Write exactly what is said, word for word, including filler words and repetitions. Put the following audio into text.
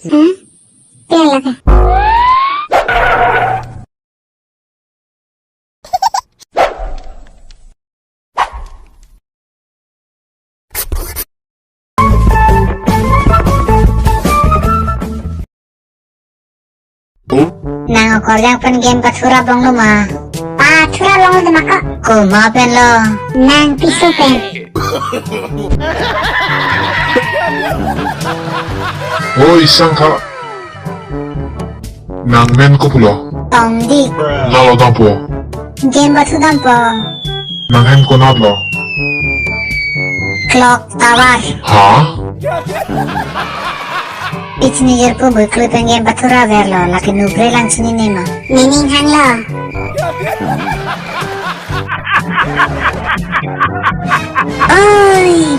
Hmm? Pila ka? Nang okorjang pen game pathura bong lo ma? Pathura bong lo ma ko? Komat pen lo? Nang piso pen. Oi, Sangkha. Nang men kopulo? Tongdik. Nalo dampo. Game pathu dampo. Nang hem konat lo? Clock tower. Ha? Pichinijir pu bui klui pen game pathura ver lo, lake nubre lang chinine ma. Nening hang lo. Oi.